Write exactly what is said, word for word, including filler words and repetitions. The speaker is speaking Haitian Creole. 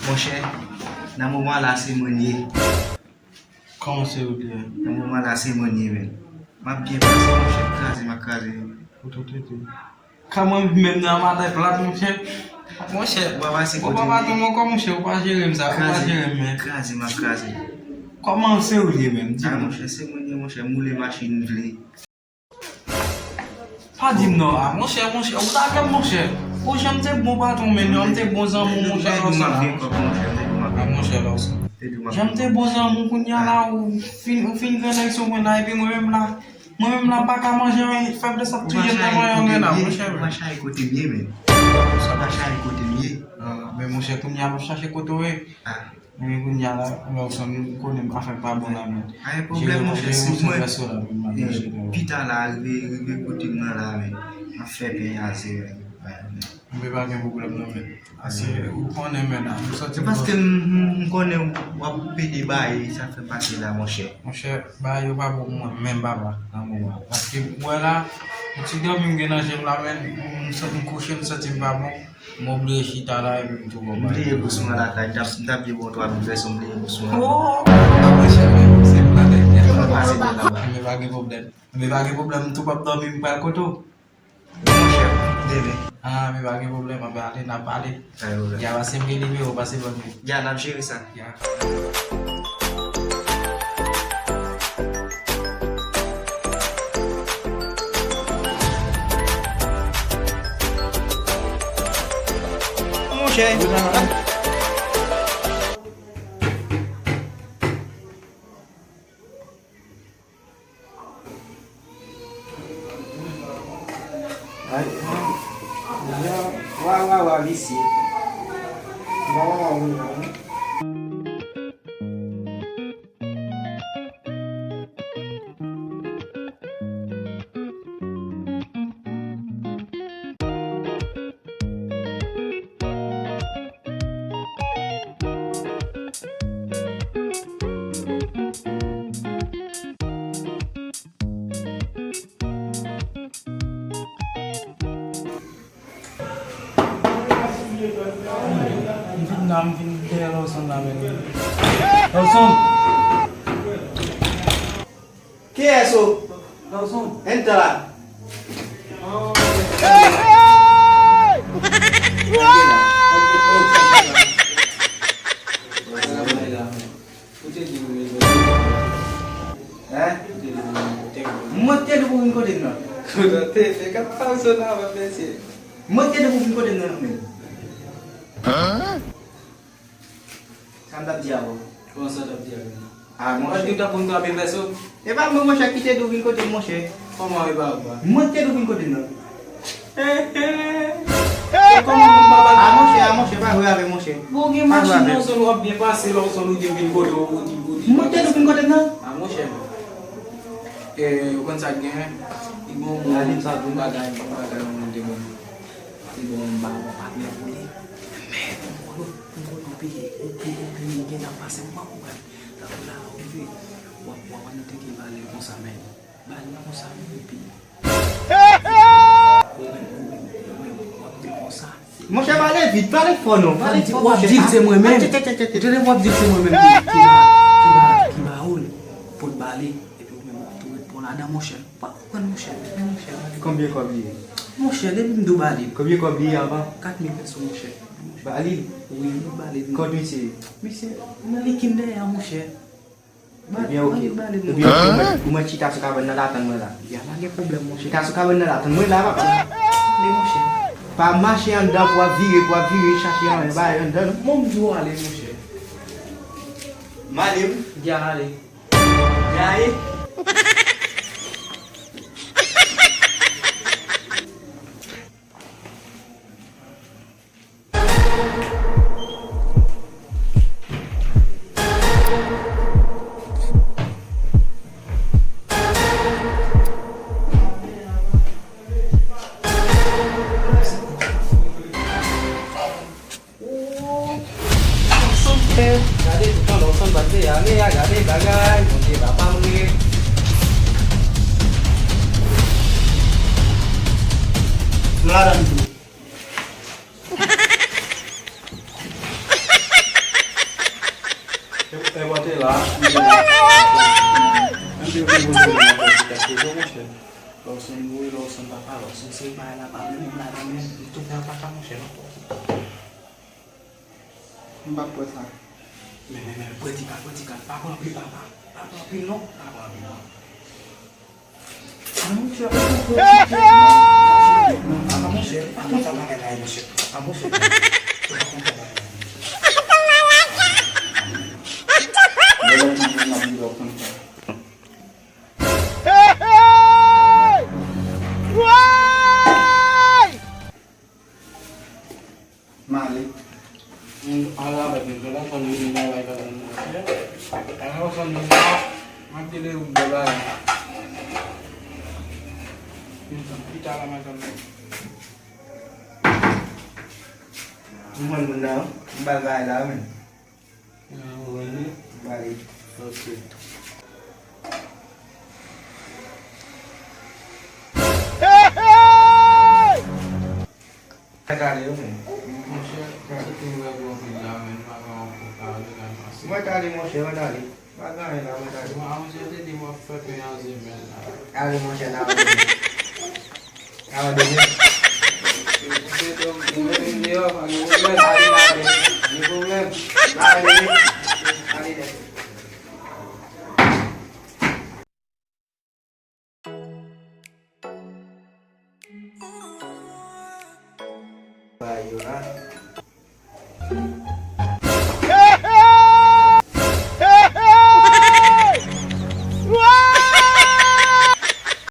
Monchè, nan moman la se mwen ye. Kòman se ou li ye? Nan moman la se mwen ye, men. M ap byen pase, monchè, kraze, m ap kraze. Ou tou tete. Kòman menm nan maten plat, monchè? Monchè, ou pa pase kote m ye. Ou pa pase mwen kò, monchè, ou pa jere m sa, ou pa jere m, men. Kraze, m ap kraze. Kòman se ou li ye menm? Di mwen. Monchè, se mwen ye, monchè, m woule machin vle. Pa di m non, a, monchè, monchè, ou lage m, monchè. Ou jan m te bon patwon, men jan m te bon zanmi w, monchè, lè w sot la, monchè. A, monchè, lè w sot. Jan m te bon zanmi w, kounye a la, ou fin, ou fin grannèg sou mwen la, epi mwen menm la, mwen menm la, m pa ka manje anyen, fèb de sa k touye m nan mwen anyen la, monchè. Ou pa chache kote m ye, men. Ou pa chache kote m ye. A, men monchè, kounye a, m ap chache kote w ye. A. Men kounye a la, Lawson, ou konnen afè pa bon la, men. Pa gen pwoblèm, monchè, si mwen, pita la, rive, rive kote m nan la, men, m ap fè pen aze, men. Men pa gen pwoblèm, non, men. Paske ou konnen, men, la, m soti. Se paske m, m, m konnen w ap pede bay, sa fè pase la, monchè. Monchè, bay yo pa bon pou mwen, menm papa, nan moman. Paske, ou wè la, yon ti dòmi m gen nan je m la, men, m santi m kouche, m santi m pa bon. M oblije chita la epi m tou bon. M bliye bous mwen lakay, m t ap, m t ap di bon twa mil peso, m bliye bous mwen. Oh, pa mwen chè, men se m lakay. Mwen pa gen pwoblèm. Mwen pa gen pwoblèm, m tou p ap dòmi, m pral kote w. Monchè, demen. A, men pa gen pwoblèm, anben ale, n ap pale. Pa gen pwoblèm. Ya, pase m gen nimewo, pase ban m li. Ya, n ap jere sa. Ya. Monchè. Ay, wa, wa, wa, visye. Wa, wa, wa, wa. M vin la, m vin dèyè Lawson la, men. Lawson! Kiyès ou? Lawson. Ann tan la. Hey, hey! Hein? Mwen te di pou vin kote m nan. Kote w te fè kat pawsona, mesye. Mwen te di pou vin kote m nan, men. Hein? Sa m t ap di a ou? Kòman sa w t ap di a ou? A, monchè. Ou t ap di w t ap vin kanpe vèso? E pa mwen, monchè, ki te di w vin kote m, monchè. Kòman e pa ou a? Mwen ki te di w vin kote m nan. He, he. Se kòman moun pa pale? A, monchè, a, monchè, pa jwe avè m, monchè. Bon, gen machin nan zòn w ap byen pase, lè w zòn ou di m vin kote w, ou di, ou di. Mwen ki te di w vin kote m nan. A, monchè. E, ou konn sa k gen? Li bon, bon, bon bagay, bon bagay, moun de moun. Li bon, m pa bon patnè pou li. Men, m konnen, m konnen yon peyi, yon peyi, yon peyi gen nan pase, m pa konprann. Tankou la, ou rive, w ap, w ap annik teke bale konsa, men. Bale konsa, men, epi. Ou menm, ou menm, ou menm, w ap de konsa. Monchè, pale vit, pale fò non, pale fò, monchè. W ap di l se mwen menm. Tande, w ap di l se mwen menm ki, ki ba, ki ba, ki ba ou l pot bale, epi ou menm w ap tou ret pran ladan, monchè. Pa konprann, monchè, men, monchè. Konbyen kòb li ye? Monchè, depi m di w ba li. Konbyen kòb li ye avan? Kat mil pèso, monchè. Ba li? Wi, m ba li. Kot misye ye? Misye nan likin dèyè a, monchè. Ebyen, oke. Ebyen, oke, mwen, mwen chita sou kabann nan la, tann mwen la. Ya, pa gen pwoblèm, monchè. Chita sou kabann nan la, tann mwen la, papa. Ale, monchè. Pa mache anndan pou w ap vire, pou w ap vire, chache anyen, bagay anndan, non. Mwen, m di w ale, monchè. M ale, wi. Ya, ale. Ya, ale. Gade, toutan Lawson pa t vle ale a, gade bagay, Bondye papa m ye. M ladan tou. La, m te konpoze nan pòt ti kase yo, monchè. Lòson boure, lòson papa, lòson se bagay la pa menm ladan menm, m tou fè papa, monchè, non. M p ap pran sa. Men, men, men, pran ti kal, pran ti kal. Pa pran anpil, papa. Pa pran anpil, non. Pa pran anpil, non. Monchè, monchè, pa konn sa bagay la ye, monchè. Pa monchè. Pa konn sa bagay la ye, monchè. Lè lòt moun nan ap di lòt konn sa. M ale. Ala avèk nou, lè w konn vini nan lay pa konn manje. Lè w konn vini la, m ap di lè ou bò bagay. Pita la, madanm. M konn moun nan, m bal bagay la, men. Ah, ou konn li? M bal li. Ok. Mwen t ale yo menm. Monchè, m soti m wè gwo anpil la, men m pa ka ankò pale la, pase. Mwen t ale, monchè, mwen t ale. Pa gen anyen la, mwen t ale. Bon, a, monchè, te di m w ap fè pen an zemèl la. Ale, monchè, n a wè demen. N a wè demen. Ou mete m deyò, pa gen pwoblèm. Ale, n a wè demen. Pa gen pwoblèm. Ale, ale, nèt. Ba yo la.